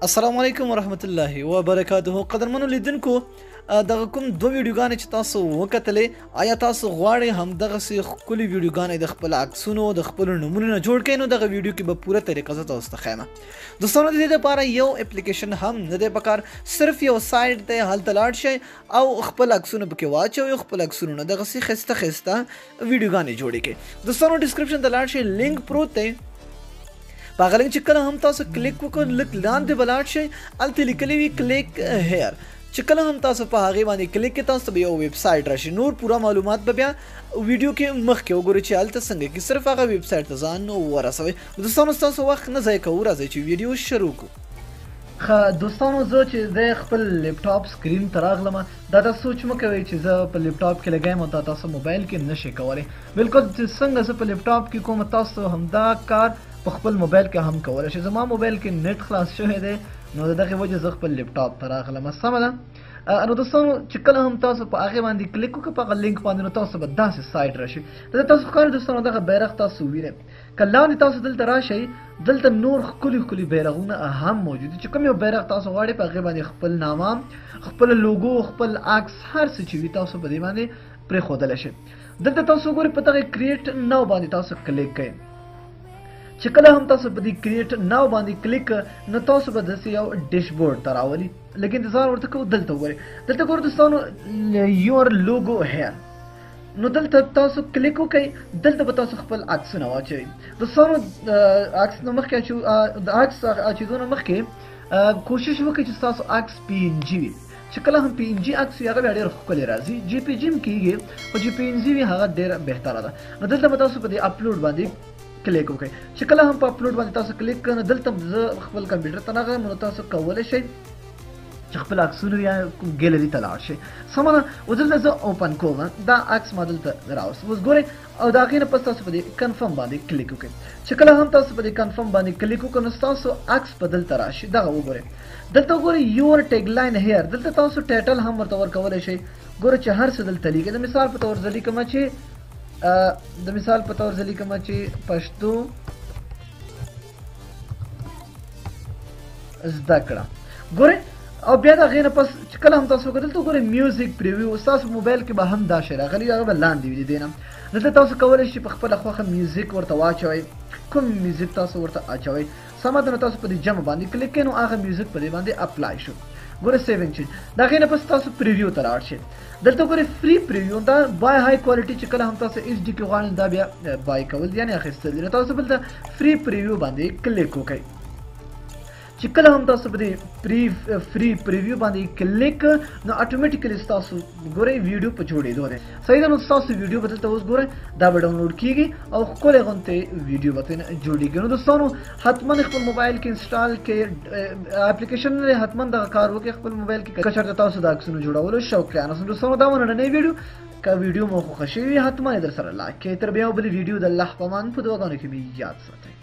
السلام علیکم ورحمت الله وبرکاته. قدرمنو لیدونکو، دغه کوم دوه ویډیوګانې چې تاسو وکتلې، آیا تاسو غواړئ همدغسې ښکلې ویډیوګانې د خپل عکسونو د خپلو نومونو نه جوړ کړئ؟ نو دغه ویډیو کې به پوره طریقه زه تاسو ته ښیم. دوستانو، د دې لپاره یو اپلیکیشن هم نه دی پکار، صرف یو سایټ دی، هلته لاړ شئ او خپل عکسونه پکې واچوئ، خپل عکسونو نه دغسې ښایسته ښایسته ویډیوګانې جوړې کړئ. دوستانو، description ته لاړ شئ، لینک پروت دی، په هغه لینک چې کله هم تاسو کلیک وکړئ، لږ لاندې به لاړ شئ، هلته لیکلی وي click here، چې کله هم تاسو په هغې باندې کلیک کړئ، تاسو ته به یو ویب سایټ راشي. نور پوره معلومات به بیا ویډیو کې مخکې وګورئ چې هلته څنګه کې، صرف هغه ویب سایټ ته ځان ورسوئ. دوستانو، ستاسو وخت نه ضایع کوو، راځئ چې ویډیو شروع کړو. ښه دوستانو، زه چې زه خپل لپټاپ screen ته راغلم، دا تاسو سوچ مه کوئ چې زه په لپټاپ کې لګا یم او دا تاسو موبایل کې نه شئ کولی. بالکل چې څنګه زه په لپټاپ کې کوم، تاسو همدا کار په خپل موبایل کې هم کولی شئ. زما موبایل کې نت خلاص شوی دی، نو د دغې وجې زه خپل لپټاپ ته راغلم. سمه ده. نو دوستانو، چې کله هم تاسو په هغې باندې کلیک وکړئ، په هغه لینک باندې، نو تاسو به داسې سایټ راشي. دلته تاسو ښکاري دوستانو، دغه بیرغ تاسو وینئ. که لاندې تاسو دلته راشئ، دلته نور ښکلي ښکلي بیرغونه هم موجود دي، چې کوم یو بیرغ تاسو غواړئ په هغې باندې خپل نامه، خپل لوګو، خپل عکس، هر څه چې وي تاسو په دې باندې پرېښودلی شئ. دلته تاسو وګورئ، په دغې create now باندې تاسو کلیک کړئ. چې کله هم تاسو په دې create now باندې کلیک، نو تاسو به داسې یو dashboard ته راولي. لږ انتظار ورته کوو. دلته وګورئ، دلته ګورئ دوستانو، your logo here، نو دلته تاسو کلیک وکړئ، دلته به تاسو خپل عکسونه واچوئ. دوستانو، عکس نه مخکې د عکس اچېدو نه مخکې کوشش وکړئ چې ستاسو عکس PNG وي. چې کله هم PNG عکس وي، هغه بیا ډېر ښکلی راځي. JPG هم کېږي، خو چې PNG وي هغه ډېره بهتره ده. نو دلته به تاسو په دې اپلوډ باندې کلیک وکړئ. چې کله هم په اپلوډ باندې تاسو کلیک کړئ، نو دلته زه خپل کمپیوټر ته راغلم، نو تاسو کولی شئ چې خپل عکسونه یا کوم ګیلري ته لاړ شئ. سمه ده. اوس دلته زه open کوم، دا عکس ما دلته راوست. اوس ګورئ، او د هغې نه پس تاسو په دې confirm باندې کلیک وکړئ. چې کله هم تاسو په دې confirm باندې کلیک وکړئ، نو ستاسو عکس په دلته راشي. دغه وګورئ، دلته وګورئ your tagline here، دلته تاسو title هم ورته ورکولی شئ. ګورئ چې هر څه دلته لیکي. د مثال په تور زه لیکم چې پښتو زده کړه. ګورئ، او بیا د هغې نه پس چې کله هم تاسو وکړئ، دلته وګورئ music preview، ستاسو موبایل کې به هم دا شی راغلی، هغه به لاندې وي. دې نه دلته تاسو کولی شئ په خپله خوښه music ورته واچوئ، کوم music تاسو ورته اچوئ. سمه ده. نو تاسو په دې جمع باندې کلیک کړئ، نو هغه music په دې باندې apply شو. ګورئ save and change. د هغې نه پس تاسو preview ته لاړ شئ. دلته ګورئ free preview، دا buy high quality، چې کله هم تاسو HD کې غواړئ، دا بیا buy کول دي، یعنې اخیستل دي. نو تاسو دلته free preview باندې کلیک وکړئ. چې کله هم تاسو په دې free preview باندې کلیک، نو automatically ستاسو ګورئ ویډیو په جوړېدو دی. صحیح ده. نو ستاسو ویډیو به دلته اوس ګورئ دا به download کېږي او ښکلی غوندې ویډیو به ترې جوړېږي. نو دوستانو، حتما خپل موبایل کې install کړئ اپلیکیشن دی، حتما دغه کار وکړئ خپل موبایل کې، که چېرته تاسو د عکسونو جوړولو شوقیان یاست. دوستانو، دا وه نننۍ ویډیو. که ویډیو مو خوښه شوې وي، حتما یې در سره like کړئ. تر بیا بلې ویډیو، د الله په امان، په دعاګانو کې مې یاد ساتئ.